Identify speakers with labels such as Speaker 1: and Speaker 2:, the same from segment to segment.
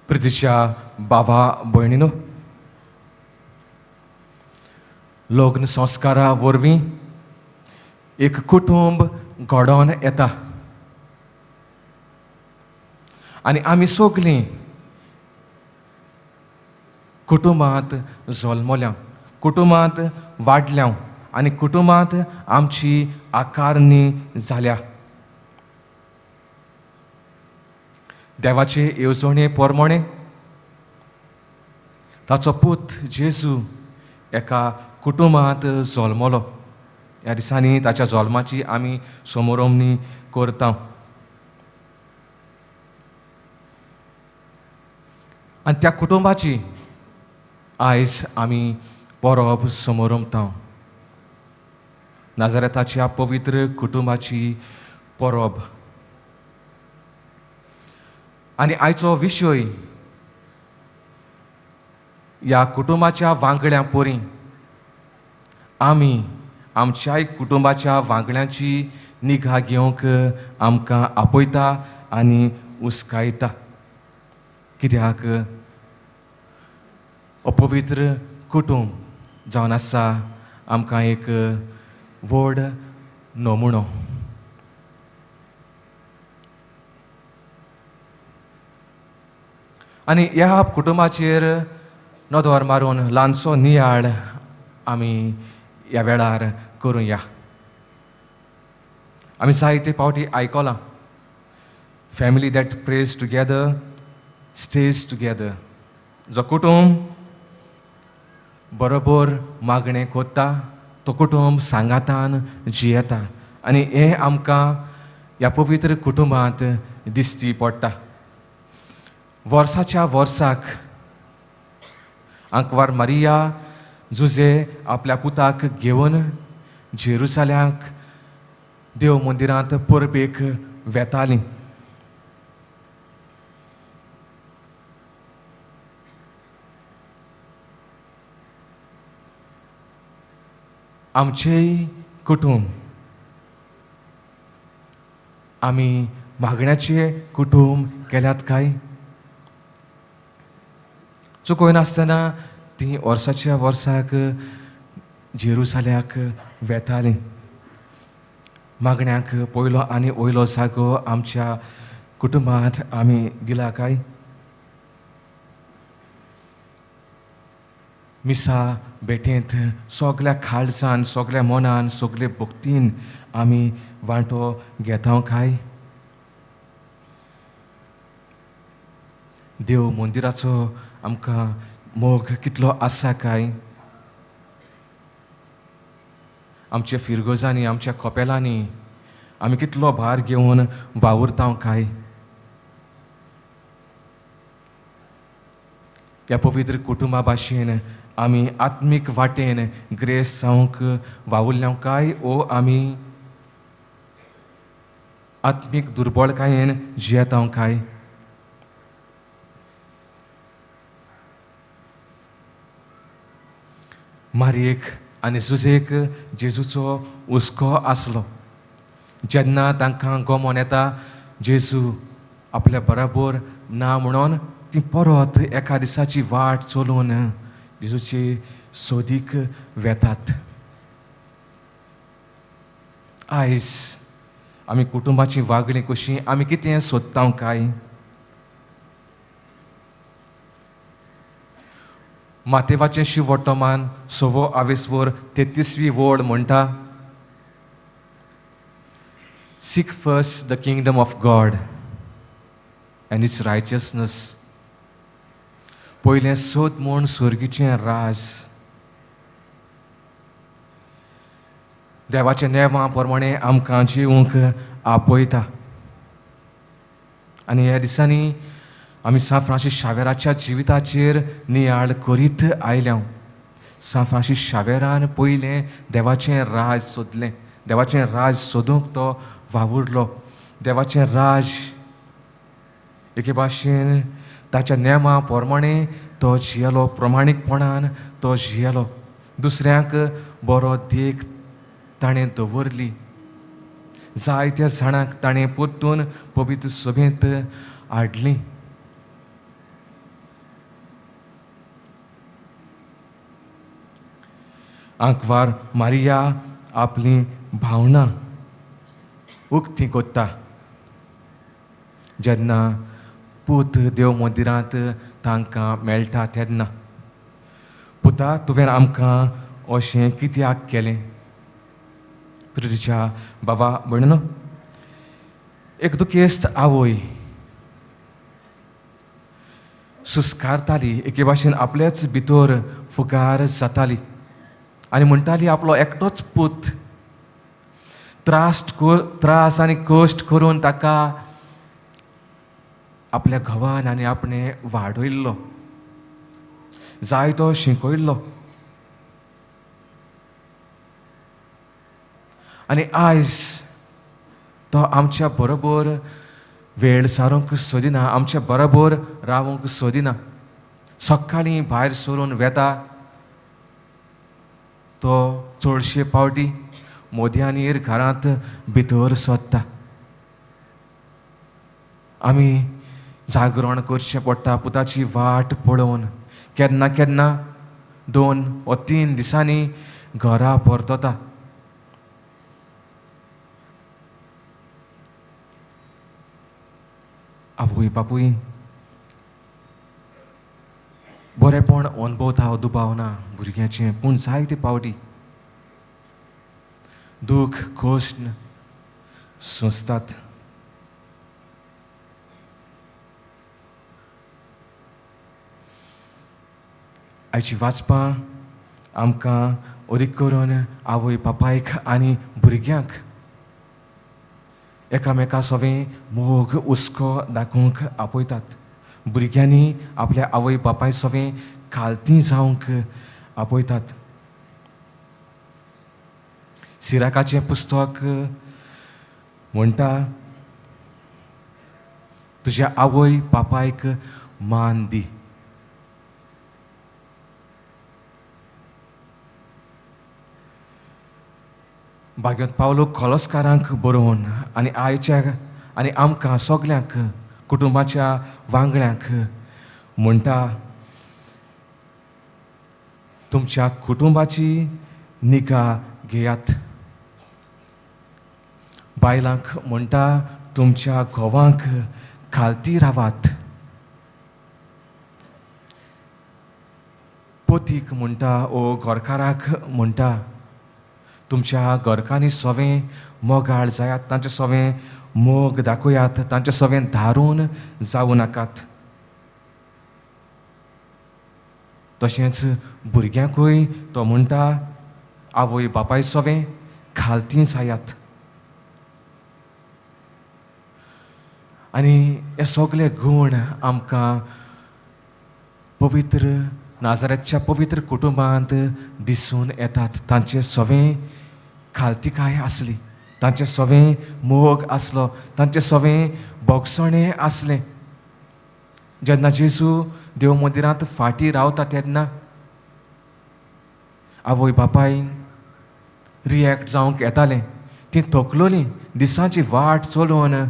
Speaker 1: प्रितीच्या बाबा भयणीनो, लग्न संस्कारा वरवीं एक कुटुंब घडोवन येता आनी आमी सगलीं कुटुंबांत जल्मल्या, कुटुंबांत वाडल्या आनी कुटुंबांत आमची आकारणी जाल्या. देवाचे येवजणे प्रमाणे ताचो पूत जेजू एका कुटुंबांत जल्मलो. ह्या दिसांनी ताच्या जल्माची आमी समोरमणी करता आनी त्या कुटुंबाची आयज आमी परब समोरमता. नाजारेताच्या पवित्र कुटुंबाची परब. आनी आयचो विशय ह्या कुटुंबाच्या वांगड्यां परी आमी आमच्याय कुटुंबाच्या वांगड्यांची निगा घेवंक आमकां आपयता आनी उस्कायता. कित्याक अपवित्र कुटुंब जावन आसा आमकां एक व्हड नमुनो. आनी ह्या कुटुंबाचेर नदर मारून ल्हानसो नियाळ आमी ह्या वेळार करुया. आमी जायते फावटी आयकलां, family that prays together stays together. जो कुटुंब बरोबर मागणें करता तो कुटुंब सांगातान जियेता आनी हें आमकां ह्या पवित्र कुटुंबांत दिश्टी पडटा. वर्साच्या वर्साक आंकवार मारिया जुजे आपल्या पुताक घेवन जेरुसाल्याक देव मंदिरांत परबेक वेतालीं. आमचेय कुटुंब आमी मागण्याचें कुटुंब केल्यात काय? चुकयनासतना तीं वर्साच्या वर्साक जेरुसाल्याक वेतालीं. मागण्याक पयलो आनी वयलो जागो आमच्या कुटुंबांत आमी दिला काय? मिसा भेटेंत सगल्या काळजान, सगल्या मनान, सगले भक्तीन आमी वांटो घेता काय? देव मंदिराचो आमकां मोग कितलो आसा काय? आमच्या फिरगोजांनी, आमच्या कोपेलांनी आमी कितलो भार घेवन वावुरता काय? ह्या पवित्र कुटुंबा भाशेन आमी आत्मीक वाटेन ग्रेस जावंक वावुरल्या काय ओ आमी आत्मीक दुर्बळकायेन जियेता काय? मारयेक आनी जुजेक जेजूचो हुस्को आसलो. जेन्ना तांकां गोमोन येता जेजू आपल्या बराबर ना म्हणून ती परत एका दिसाची वाट चलून जेजूचे सोदीक वेतात. आयज आमी कुटुंबाची वागणी कशी आमी कितें सोदता काय? मातेवाचें शिववर्तमान सवो आवेसवर 33वी वळ म्हणटा, Seek first the kingdom of God and its righteousness. पयलें सोद म्हूण स्वर्गीचें राज. देवाच्या नेमा प्रमाणे आमकां जिवंक आपयता. आनी ह्या दिसांनी आमी सांत फ्रांसीस शावेराच्या जिविताचेर नियाळ करीत आयल्या. सांत फ्रांसीस शावेरान पयलें देवाचें राज सोदलें. देवाचें राज सोदूंक तो वावुरलो. देवाचें राज एके भाशेन ताच्या नेमा प्रमाणे तो जियेलो, प्रमाणीकपणान तो जियेलो. दुसऱ्यांक बरो देख ताणें दवरली. जायत्या जाणांक ताणें परतून पवित्र सभेंत हाडली. आंकवार मारिया आपली भावनां उक्ती कोत्ता जेन्ना पूत देव मंदिरांत तांकां मेळटा तेन्ना, पुता तुवें आमकां अशें कित्याक केलें? प्रितीच्या बाबा भयणीनो, एक दुखेस्त आवय सुस्कारताली, एके भाशेन आपलेच भितर फुगार जाताली आनी म्हणटाली आपलो एकटोच पूत त्रास आनी कश्ट करून ताका आपल्या घोवान आनी आपणें वाडयल्लो, जायतो शिकयल्लो आनी आयज तो आमच्या बरोबर वेळ सारूंक सोदिना, आमच्या बरोबर रावंक सोदिना. सकाळीं भायर सरून वेता तो चडशे पावटी मोदयानीर घरांत भितर सोदता. आमी जागरण करचें पडटा पुताची वाट पळोवन. केन्ना केन्ना 2 वा 3 दिसांनी घरा परतता. आवय बापूय बरेपण अणभवता हो दुबाव ना भुरग्याचें, पूण जायते पावटी दूख कश्ट सोंसतात. आयची वाचपां आमकां अदीक करून आवय बापायक आनी भुरग्यांक एकामेका सवें मोग हुस्को दाखोवंक आपयतात. भुरग्यांनी आपल्या आवय बापाय सवें खालती जावंक आपयतात. सिराकाचें पुस्तक म्हणटा, तुज्या आवय बापायक मान दी. भाग्यांत पावलो खोलस्कारांक बरोवन आनी आयच्या आनी आमकां सगल्यांक कुटुंबाच्या वांगड्यांक म्हणटा, तुमच्या कुटुंबाची निगा घेयात. बायलांक म्हणटा, तुमच्या घोवांक खालती रावात. पोतीक म्हणटा ओ घरकाराक म्हणटा, तुमच्या घरकांनी सवें मोगाळ जायात, तांचे सवें मोग दाखयात, तांचे सवें धारून जावं नाकात. तशेंच भुरग्यांकूय तो म्हणटा, आवय बापाय सवें खालती जायात. आनी हे सगळे गूण आमकां पवित्र नाजारेतच्या पवित्र कुटुंबांत दिसून येतात. तांचे सवें खालतिकाय आसली, तांचे सवें मोग आसलो, तांचे सवें भोगसणें आसलें. जेन्ना जेजू देव मंदिरांत फाटीं रावता तेन्ना आवय बापायन रिएक्ट जावंक येतालें. तीं थकलोलीं, दिसांची वाट चलोवन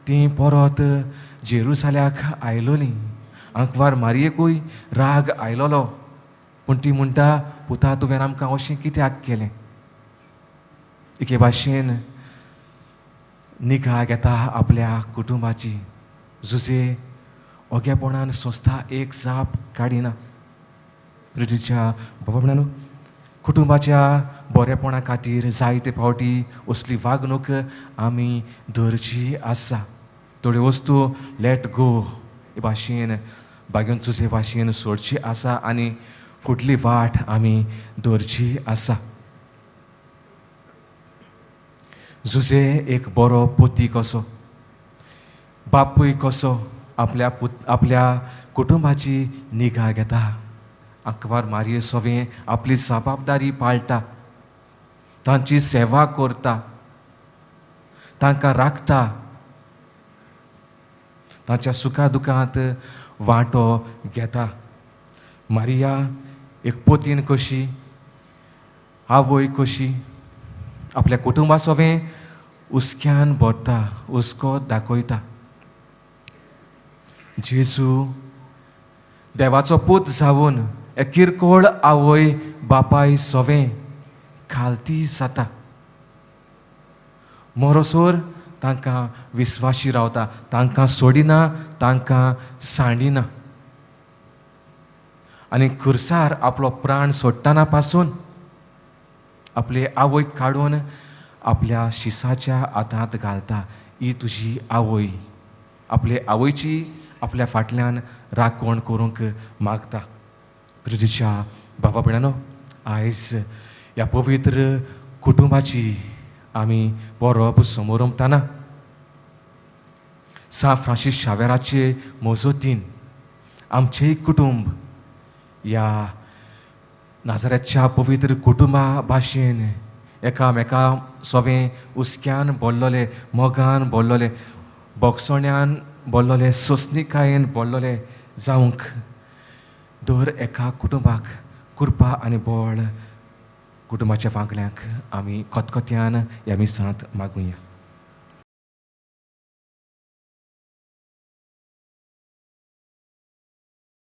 Speaker 1: तीं परत जेरुसाल्याक आयलोलीं. आंकवार मारयेकूय राग आयलोलो, पूण ती म्हणटा, पुता तुवें आमकां अशें कित्याक केलें? एके भाशेन निगा घेता आपल्या कुटुंबाची. जुजे ओगेपणान संस्था एक जाप काडिना. प्रितीच्या बाबा म्हणून कुटुंबाच्या बरेपणा खातीर जायते फावटी असली वागणूक आमी धरची आसा. थोड्यो वस्तू let go हे भाशेन बागेवन चुसे भाशेन सोडची आसा आनी फुडली वाट आमी धरची आसा. जुजे एक बरो पोती कसो, बापूय कसो आपल्या आपल्या कुटुंबाची निगा घेता. आंकवार मारये सवें आपली जबाबदारी पाळटा, तांची सेवा करता, तांकां राखता, तांच्या सुखा दुखांत वांटो घेता. मारिया एक पोतीन कशी, आवय कशी आपल्या कुटुंबा सवें हुस्क्यान भरता, हुस्को दाखयता. जेजू देवाचो पूत जावन एक किरकोळ आवय बापाय सवें खालती जाता, मरोसर तांकां विस्वाशी रावता, तांकां सोडिना, तांकां सांडिना. आनी खुर्सार आपलो प्राण सोडटना पासून आपले आवयक काडून आपल्या शिसाच्या हातांत घालता. ही तुजी आवय. आपले आवयची आपल्या फाटल्यान राखण करूंक मागता. प्रितीच्या बाबा भयणानो, आयज ह्या पवित्र कुटुंबाची आमी परब समोरमताना सांत फ्रांसीस शावेराचे मजतीन आमचेंय कुटुंब ह्या नाजाऱ्याच्या पवित्र कुटुंबा भाशेन एकामेका सोवें हुस्क्यान बोल्लोले, मोगान बोल्लोले, बोगसोण्यान बोल्लोले, सोंसणिकायेन बोल्लोले जावंक दर एका कुटुंबाक कृपा आनी बळ कुटुंबाच्या वांगड्यांक आमी खतखत्यान ह्या मिसांत मागुया.